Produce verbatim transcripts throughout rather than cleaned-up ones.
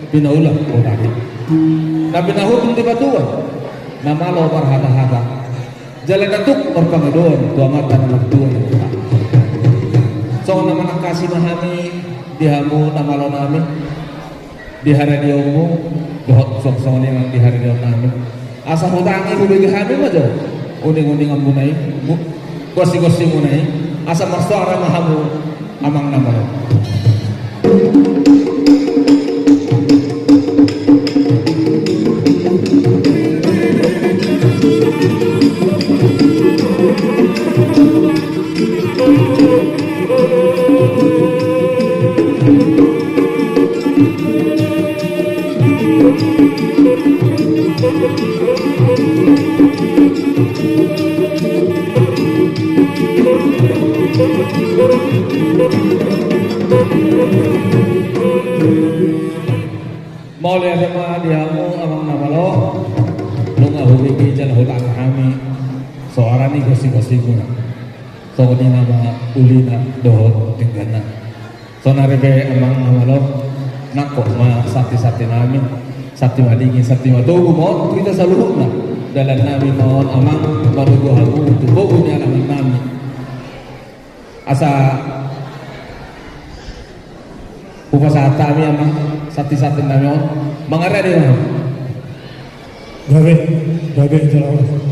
Pinaulak hutana, na pinahutung di patua, na malo marhata-hata, jala na tuk marpangidoan tu Amanta na martua. Songon na manangkasi ma hami di hamu na malo nami, di haradionmu, dohot songon i nang di haradionami. Asa hutangi hubege hami ma jo uning-uninganmuna i, gosi-gosimuna i, asa marsoara ma hamu amang na malo. Mauliate ma di hamu amang na malo, nunga hubege jala hutangi hami soara ni gosi-gosimuna. Songon i nama ulina dohot dengganna. Saonari pe amang na malo, nangkok ma santi-santinami, santi madingin, santi matogu ma on tu hita saluhutna. Dalannami ma on amang, manogu hamu tu pogu ni alamannami. Asa hupasahat hami amang santi-santinami on, mangarade ma. Gabe, gabe jalaon.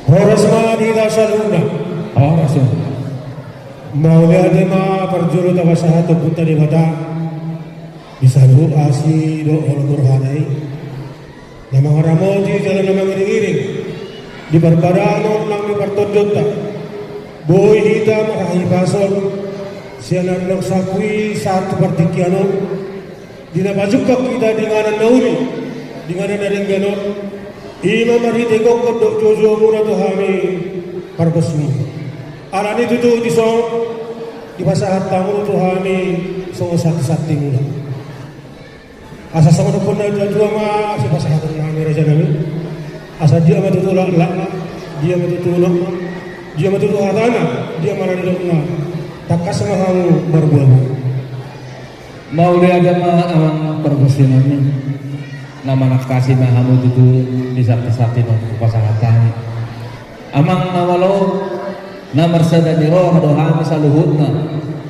Horas ma di hita saluhutna. Horas ma. Mauliate ma parjolo tapasahat tu Ompunta Debata di saluhut asi dohot holong ni rohana i, na mangaramoti jala na mangiring-iring di parbadanon nang di partondionta. Boi hita marhahipason sian ari naung salpu i sahat tu partingkian on, di na pajungkang hita di inganan na uli, di inganan na denggan on, i ma marhite gokhon dohot juo-juomuna tu hami pargonsi. Alani tutu dison dipasahat hamu tu hami songon santi-santimuna. Asa songon dohonon ni natua-tua ma sipasahatonnami, rajanami. Asa dia ma tutu laklakna, dia ma tutu unokna, dia ma tutu hatana, dia ma na nidokna, tangkas ma hamu marboaboa. Mauliate ma amang pargonsinami, na manangkasi ma hamu tutu di santi-santi naung hupasahat hami. Amang na malo, na marsada ni roha do hami saluhutna,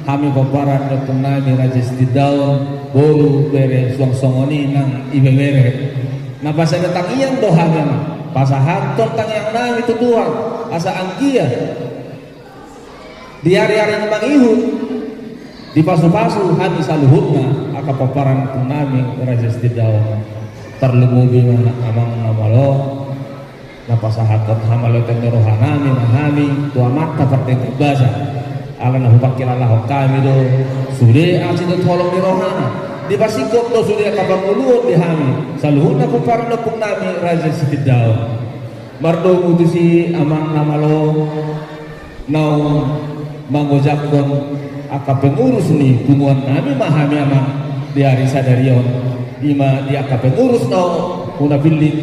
hami pomparan ni ompungnami Raja Sitindaon, boru, bere, suang songon i nang ibebere. Na pasada tangiang do hami amang, pasahathon tangiangnami tu Tuhan, asa anggiat di ari-ari na mangihut, dipasu-pasu hami saluhutna angka pomparan ni ompungnami Raja Sitindaon. Tarlumobi ma amang na malo, na pasahathon hamaloteon ni rohanami ma hami tu Amanta Pardenggan Basa. Ala na hupangkilalahon hami do sude asi dohot holong ni rohana, dipasingkop do sude angka pangoluon di hami saluhutna pomparan ni ompungnami Raja Sitindaon. Mardomu tusi amang na malo, naung mangojakhon angka pengurus ni punguannami ma hami amang di ari sadari on, i ma di angka pengurus naung huna pillit.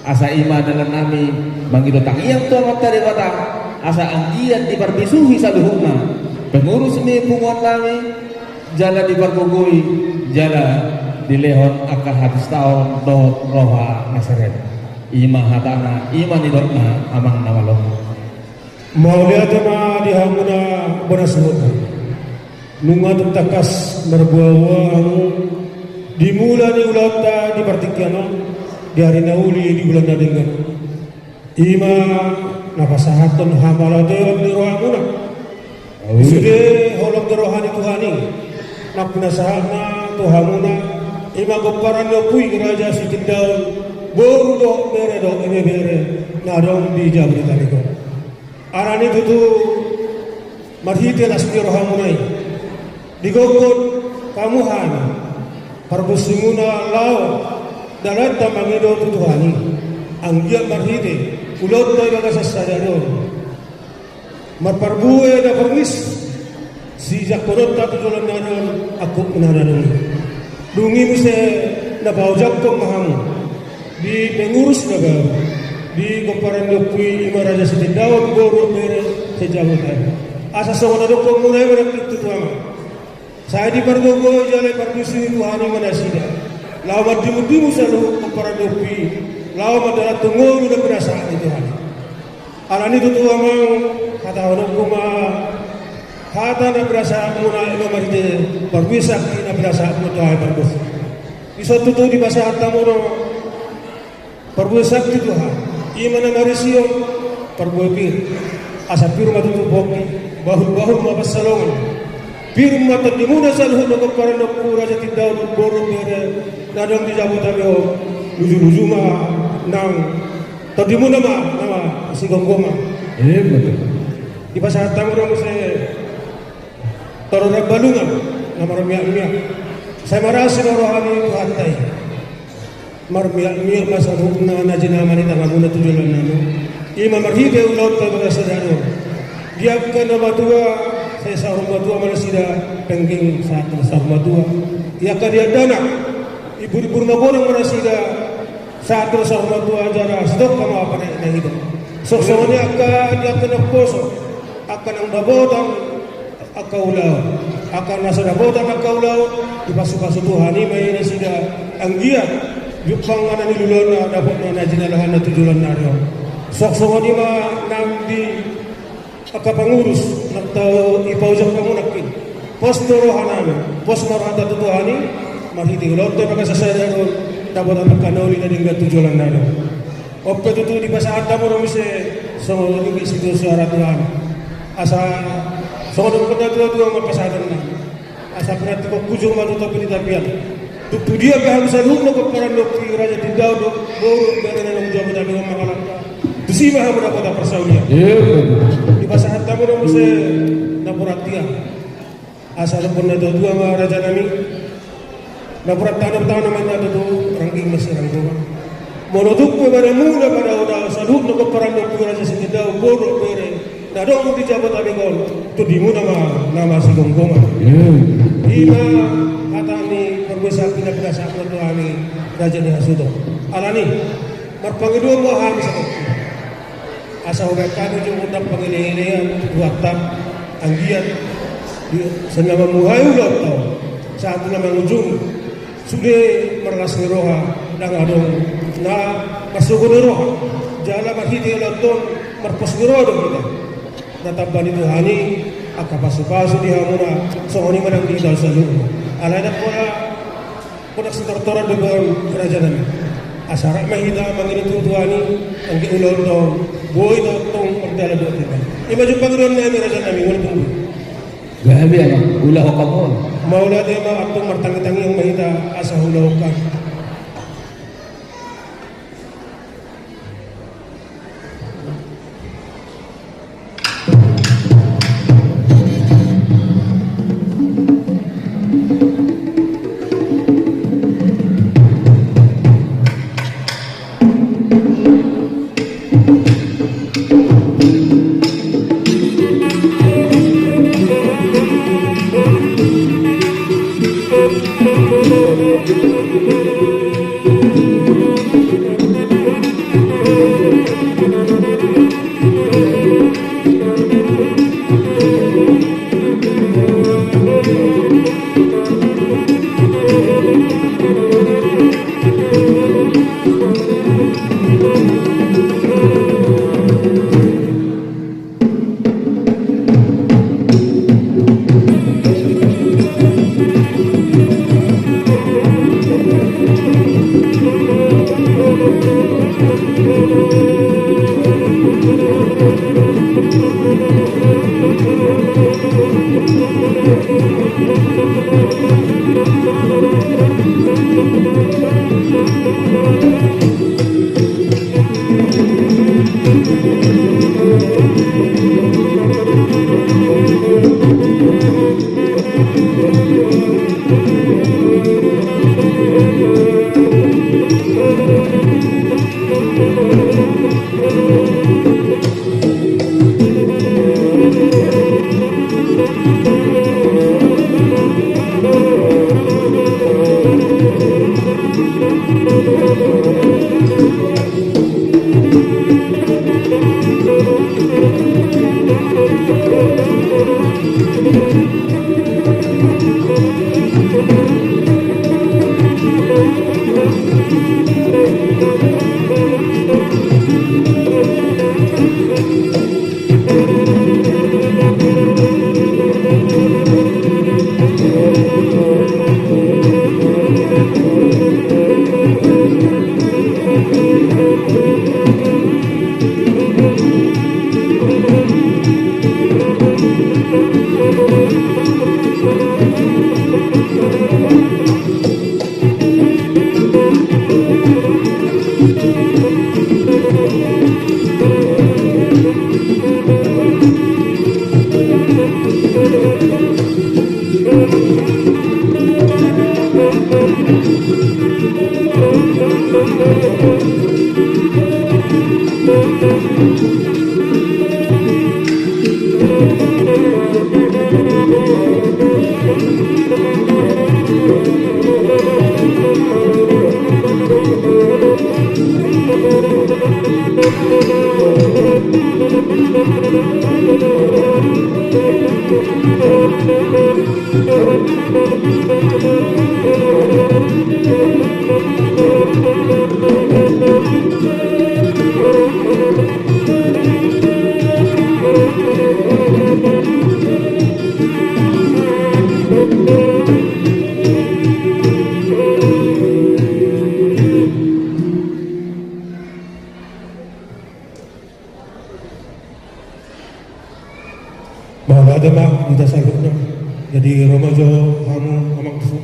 Asa i ma dalannami mangido tangiang tu Amanta Debata, asa anggiat diparbisuhi saluhutna pengurus ni punguannami, jala dipargogoi, jala dilehon angka hapistaon dohot roha na serep. I ma hatana, i ma nidokna amang na malo. Mauliate ma di hamuna bona suhut. Nunga tung tangkas marboaboa hamu di mula ni ulaonta di partingkian on, di ari na uli, di bulan na denggan. I ma na pasahathon hamaloteon ni rohamuna. Sude holong ni roha ni Tuhan i, na pinasahatna tu hamuna, i ma pomparan ni ompu i Raja Sitindaon, boru dohot bere dohot ibebere na adong di Jabodetabek on. Alani tutu marhite las ni rohamuna i, digokhon hamu hami pargonsimuna laho dalanta mangido tu Tuhan i, anggiat marhite ulaonta di bagasan sadari on, Marparbue na pormis sijangkononta tu joloan ni ari on, angkup na dong i. Dung i muse na paojakhon ma hamu di pengurus na baru di pomparan ni ompu i, ima Raja Sitindaon, boru, bere, sejabot ari. Asa songon na didok hamuna i ma nangkin, tutu amang. Sai dipargogoi jala dipardusi ni Tuhan i ma nasida, laho mandimundimun saluhut pomparan ni ompu i, laho mandalanhon ngolu na pinasahat ni Tuhan i. Alani, tutu amang, hatahononku ma hata na pinasahatmuna i ma marhite parbue sakti na pinasahatmuna tu hami pargonsi. Dison tutu dipasahat hamu do parbue sakti tu hami, ima na marisihon parbue pir. Asa pir ma tutu pongki, bahulbahul ma pansalongan. Pir ma tondimuna saluhut na pomparan ni ompu Raja Sitindaon, boru, bere, na adong di jabotan on. Lujuluju ma nang tondimuna ma na masigomgoman. Ima tutu. Dipasahat hamu do muse torop rambalungan na marmiakmiak. Sai marasi ma roha ni Tuhanta i. Marmiakmiak ma saluhutna na jinama ni tanganmuna tu joloan on, ima marhite ulaonta i ma na sadari on. Di angka na matua, sai saur matua ma nasida, penggeng sahat tu saur matua. Di angka na dakdanak, imbur-imbur magodang ma nasida, sahat tu saur matua, jala sidok ma panaek na hita. Songon i angka, di angka na poso, angka na dapotan angka ulaon, angka na so dapotan angka ulaon, dipasupasu Tuhan i ma i nasida, anggiat jumpang ma na niluluanna, dapotna na jinalahanna tu joloan ni ari on. Songon i ma nang di angka pangurus, nang tau i paojak hamu nangkin. Pos do rohanami, pos ma rohanta tu Tuhan i, marhite ulaonta i ma na sadari on, dapotan angka na uli na denggan tu joloan ni ari on. On pe tutu dipasahat hamu do muse songon i, songon i, songon i, asa songon na didok ni natuatua ma pasahatonnami. Asa pinantikhon hujur ma tu topi ni tapian. Tung tu dia pe hamu saluhutna pomparan ni ompu i, Raja Sitindaon, boru, bere, na adong di jabotan on, mangalangka, tusi ma hamu dapotan parsaulian. Dipasahat hamu do muse napuran tiang. Asa dokkon natuatua ma, rajanami, napuran tano, tano ma inna tutu, rangging ma siranggongan. Molo tung pe badanmuna padaodao saluhutna pomparan ni ompu i, Raja Sitindaon, boru, bere, na adong di jabotan on, tondimuna ma na masigomgoman. Ima hata ni parbue sakti na pinasahat tu hami, raja ni hasuhuton. Alani, marpangidoan ma hami sahat. Asa hubaen hami jumundang pangeleelean tu Tuhanta, anggiat di, songon na mamungka ulaonta on, sahat tu na mangujungi, sude marlas ni roha, ndang adong na marsogo ni roha, jala marhite ulaonta on marpos ni roha do hita. Na tamba ni Tuhan i angka pasupasu di hamuna, songon i ma nang di hita saluhutna. Alai ndang pola Pola sitortoran do on, rajanami. Asa rap ma hita mangido tu Tuhan i, anggiat ulaonta on boi tongtong mardalan dohot hita. Ima jumpang do on nami, rajanami, molo tung. Gabe ma, ulaon hamu on. Mauliate ma, antong martangiang ma hita asa ulaon hami. Mauliate ma di hita saluhutna. Jadi ro ma jo hamu amang tu.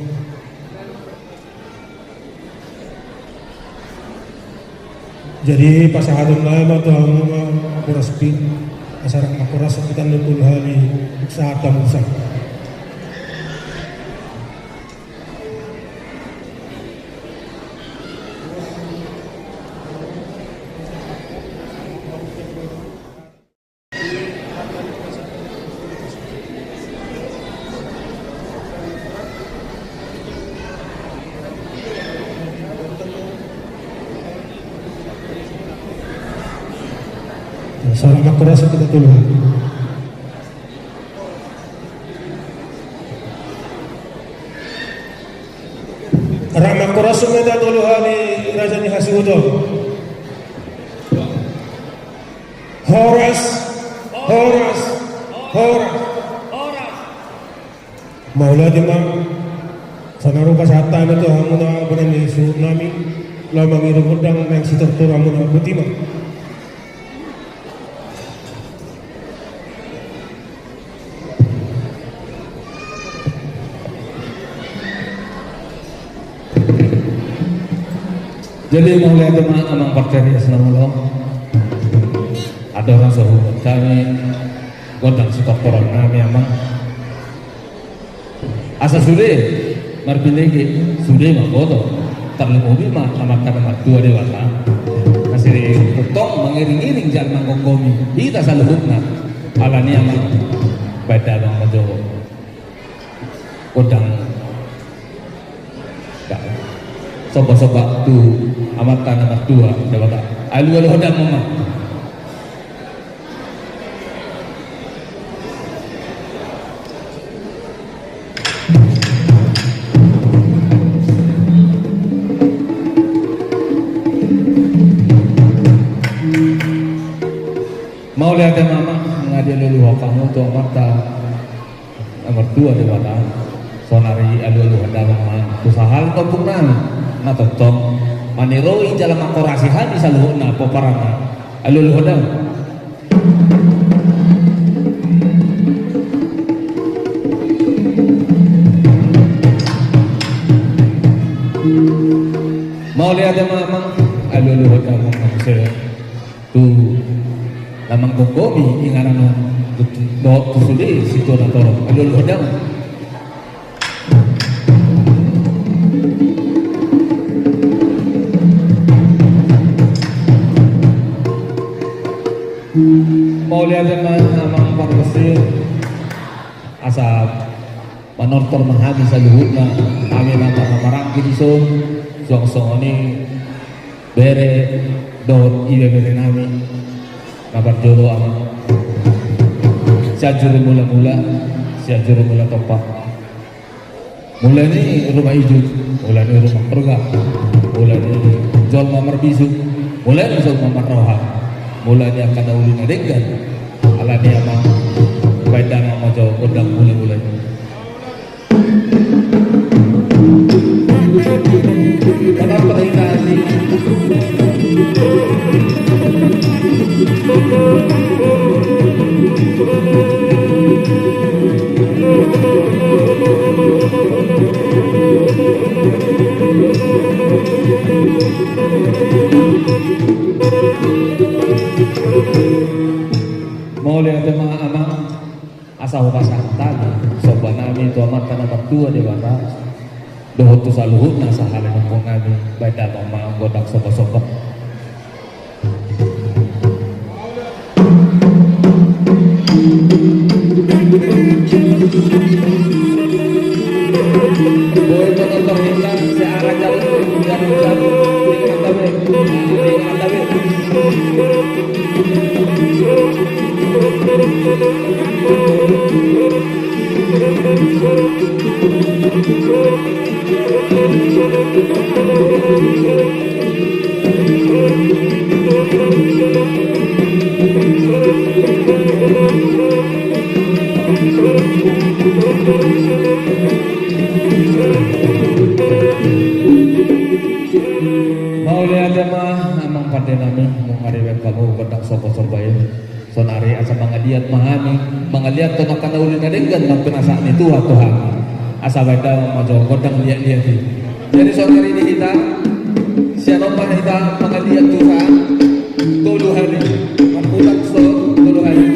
Jadi pasahaton nami ma tu hamu ma boras pir. Asa rap mangkorashon hita na tolu hali, sahat hamu sahat. Asa rap mangkorashon hita tolu hali. Rap mangkorashon ma hita tolu hali, raja ni hasuhuton. Horas, horas, horas. Mauliate ma. Saonari pasahat hami tu hamuna bona ni suhut nami, laho mangido gondang nang sitortor hamuna, botima. Jadi mauliate ma amang parcarias na molo andorang so huhut hami gondang sitortoron nami amang. Asa sude marbinege, sude mamboto, tarlumobi ma Amanta na martua Debata. Asa tongtong mangiringiring jala manggomgomi hita saluhutna. Alani amang, baen damang ma jo gondang. Sombasomba tu Amanta na martua Debata. Alualu hamu ma. Mauliate ma amang, nga dialualuhon hamu tu Amanta na martua Debata. Saonari alualuhon damang ma tu sahalak ompung nami na tongtong maniroi jala mangkorasi hami saluhutna pomparanna. Alualuhon damang. Mauliate ma amang, alualuhon damang ma muse tu na manggomgomi inganan on, tu, tu, dohot tu sude situa na torop. Alualuhon damang. Mauliate ma amang pargonsi. Asa manortor ma hami saluhutna, hami na marhahamaranggi dison, suang songon i bere dohot ibebere nami. Na parjolo amang, Sianjur Mulamula, Sianjur Mulatompa. Mula ni rumah ijuk, mula ni rumah keluarga, mula ni jolma marbisuk, mula ni jolma marroha. Mula ni angka na uli na denggan. Alani i amang, baen damang ma jo gondang mula-mula i. Mauliate ma amang, asa hupasahat hami somba nami tu Amanta na martua Debata dohot tu saluhutna sahali nongkong nami. Baen damang ma gondang somba-somba. Mauliate ma amang pande nami, nunga dibaen hamu gondang somba-somba i. Saonari asa mangaliat ma hami, mangaliathon angka na uli na denggan na pinasahat ni Tuhan tu hami. Asa baen damang ma jo gondang liat-liat i. Jadi saonari di hita, sian on ma hita mangaliat tu sa tolu hali. Marhulak so tolu hali.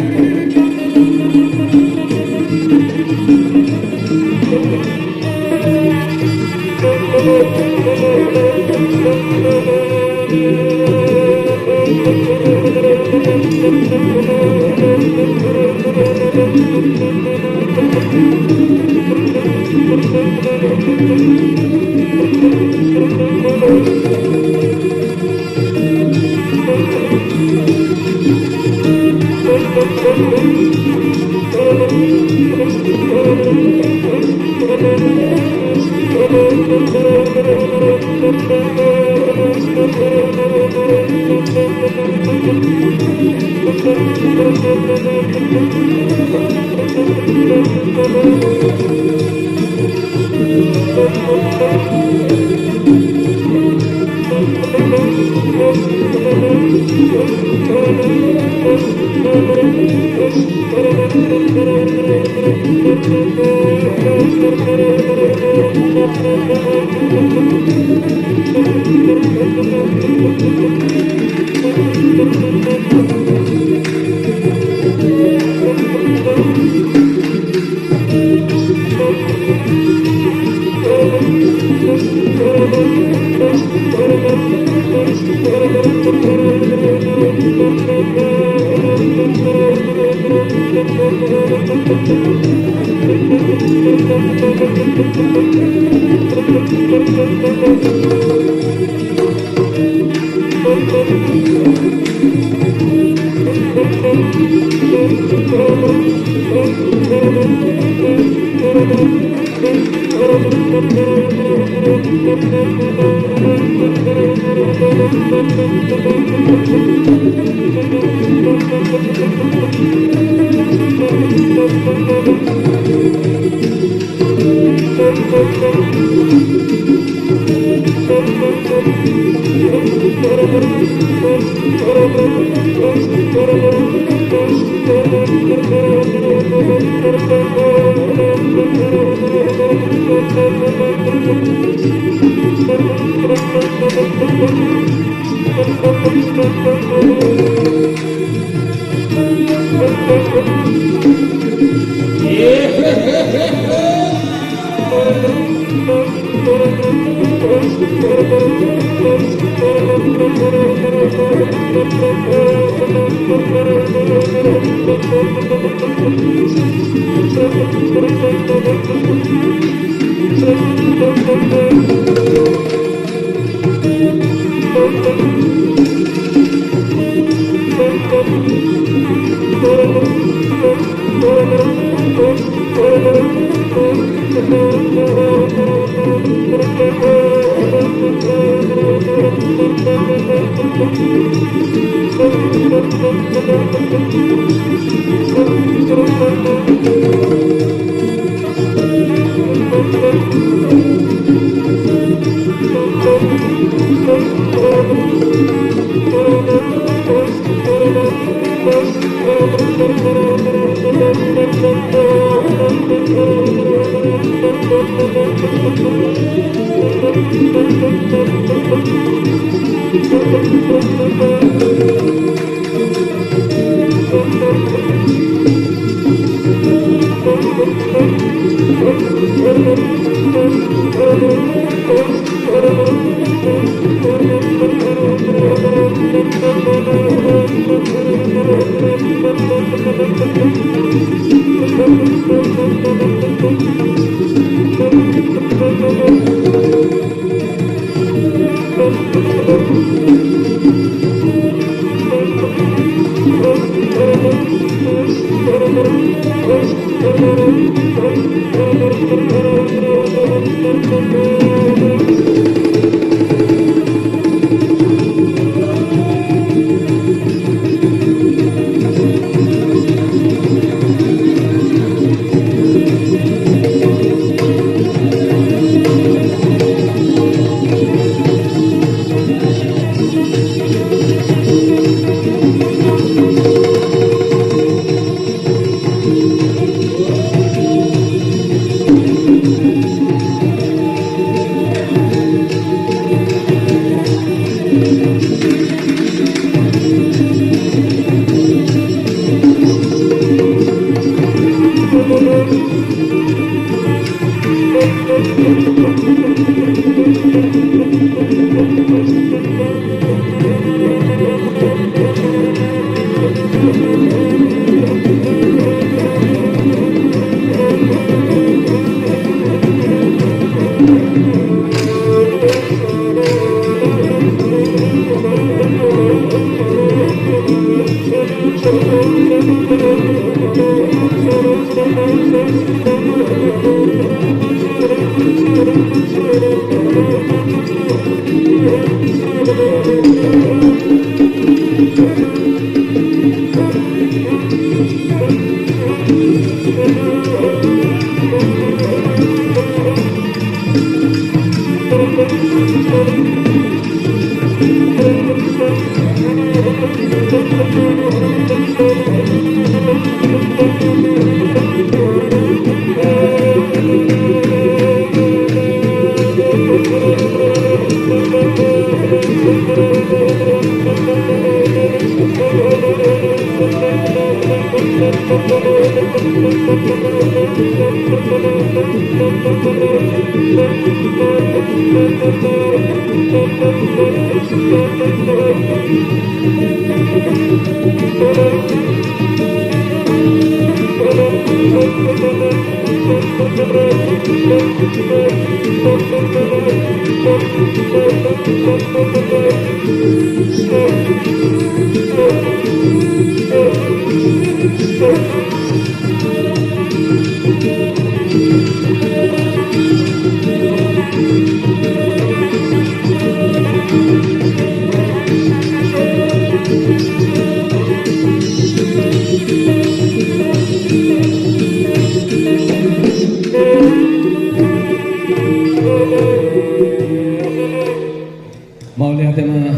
Mauliate ma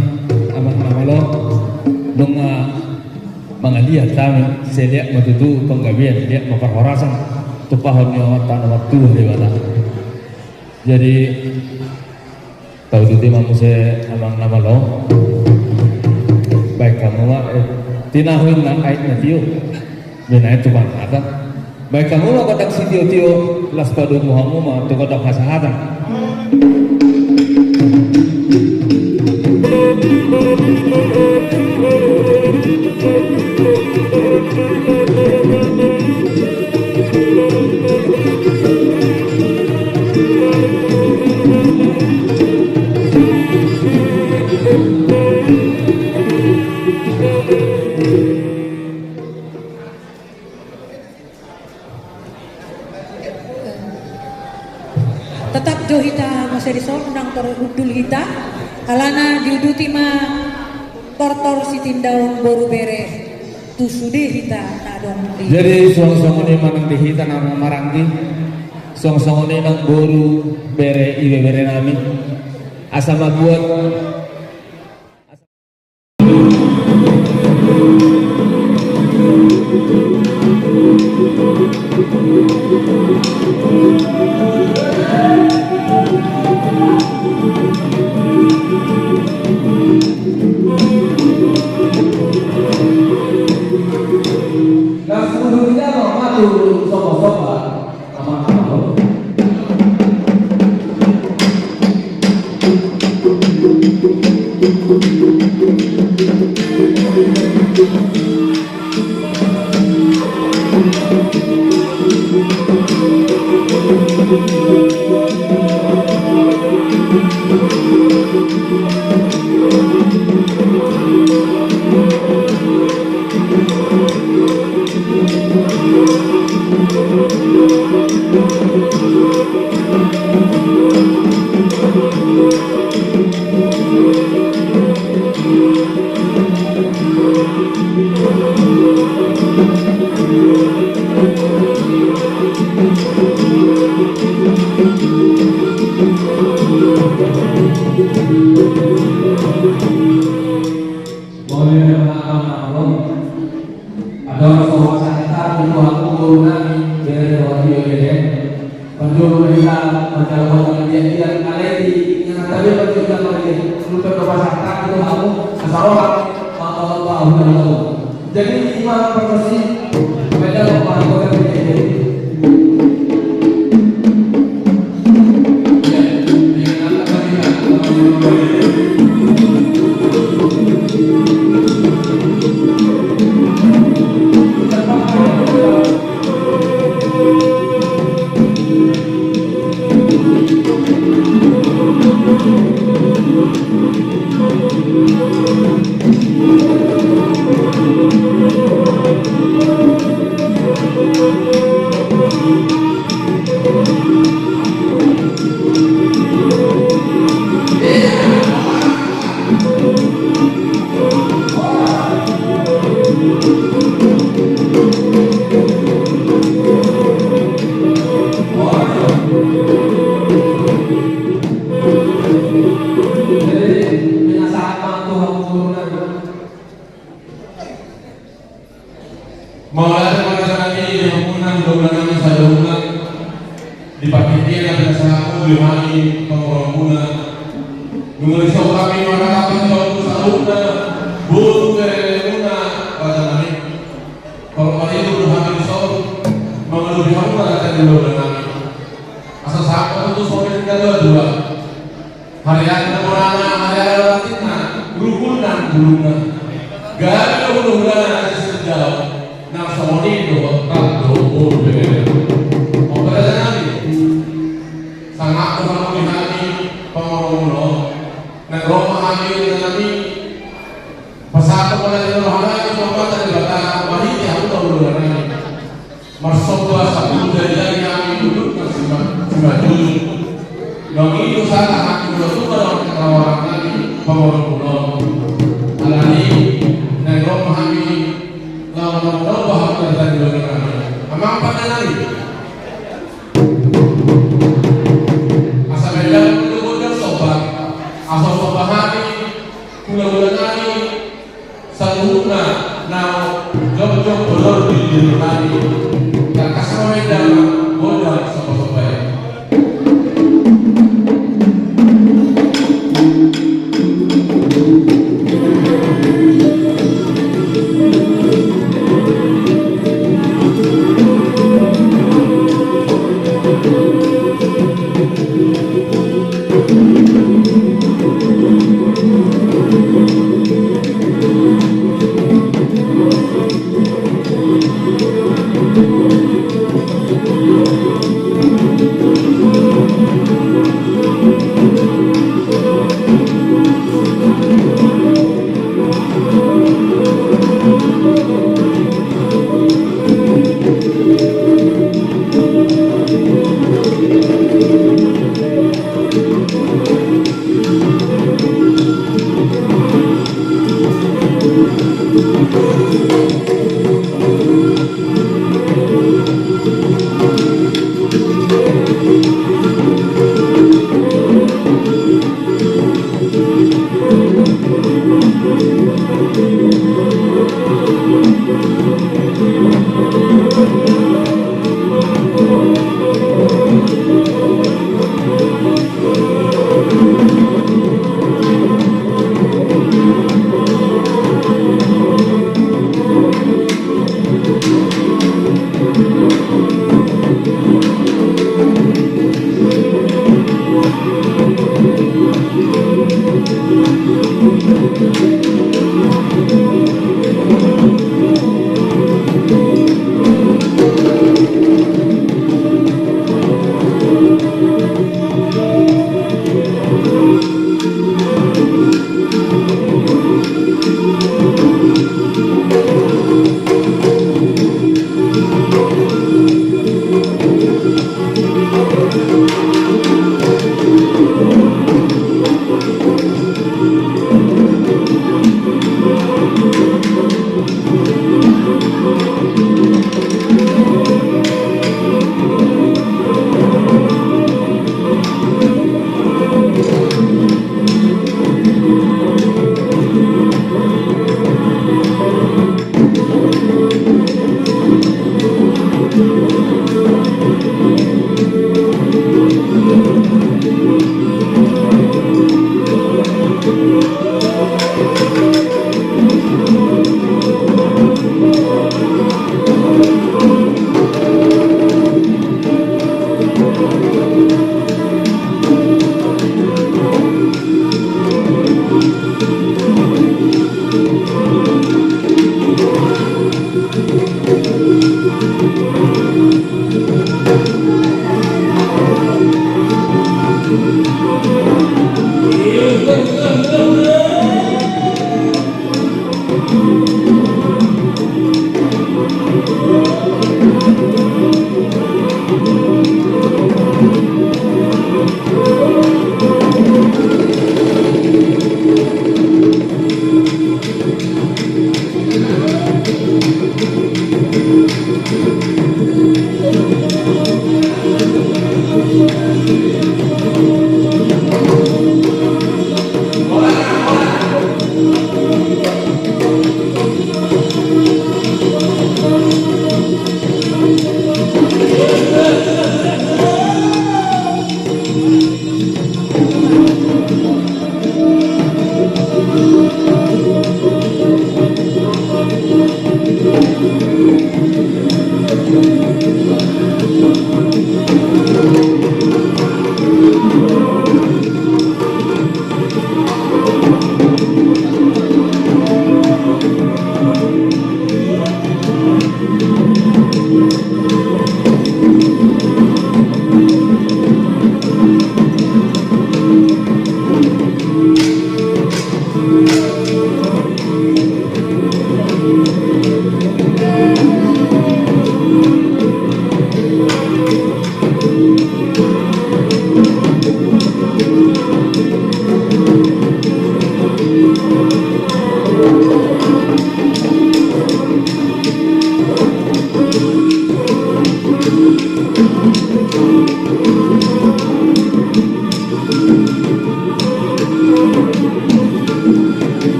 amang na malo, nunga mangaliat hami, sai liat ma tutu panggabean, liat ma parhorasan, tumpahon ni Amanta na martua Debata. Jadi, tauduti ma muse amang na malo. Baen hamu ma, eh, tinahu inna aek na tio. Binaen tu panghatan. Baen hamu ma gondang sitiotio, laos padomu hamu ma tu gondang hasahatan. Tetap do hita Jadi sonang tor hundul hita, alana diuduti ma tortor sitindaon boru bere tu sude hita na adong di. Jadi suang songon i ma nang di hita na maranggi, suang songon i nang boru bere ibebere nami. Asa mambuat Adong so pasahaton tu hamu boru nami, bere dohot ibebere. Parjolo ma hita manjalo hata na biak-biak, alai di inganan tabe parjolo ma hita, lupa do pasahaton tu hamu, asa roha ma, ma, ma, ma, ma. Jadi ima parmasi, beda ma, ma, ma, ma. Mauliate ma di hami, di hamuna, di hamuna, di partingkian na pinasahatmu di hami pangurangmuna. Nunga dison hami mangalap di hamuna, boru beremuna, raja nami. Molo maribur do hami dison, mangalusi hamuna raja ni hulahula nami. Asa sahat ma tutu songon i na dua-dua. Harian na bonana, harian na ratinna, rukun nang bulungna. Gabe do hulahulana na sisir jalo, nang songon i dohot tando boru bebere. Raja nami, sangap do hamu di hami pangurangmuna on. Nang ro ma hami, raja nami, pasahat ma di roha nami tu Amanta Debata, marhite hamu na hulahula nami. Marsomba sampulu jari-jari hami, unduk ma sima-, simanjujung. Nang i do sahat hami molo tung adong na roha nami pangurangmuna on. Alani, nang ro ma hami, laho manomba hamu na tadi nami. Amang pandenami. Asa beda do gondang somba. Asa somba hami, hulahula nami, saluhutna na jongjong dolok di diri nami. Tangkas ma beda gondang somba-somba i.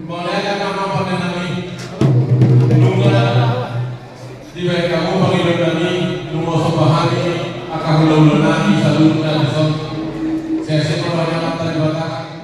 Mauliate ma, amang pande nami. Nunga dibahen hamu pangidoan nami, nunga somba hami angka hulahula nami saluhutna dison. Sai asi ma roha ni Amanta Debata.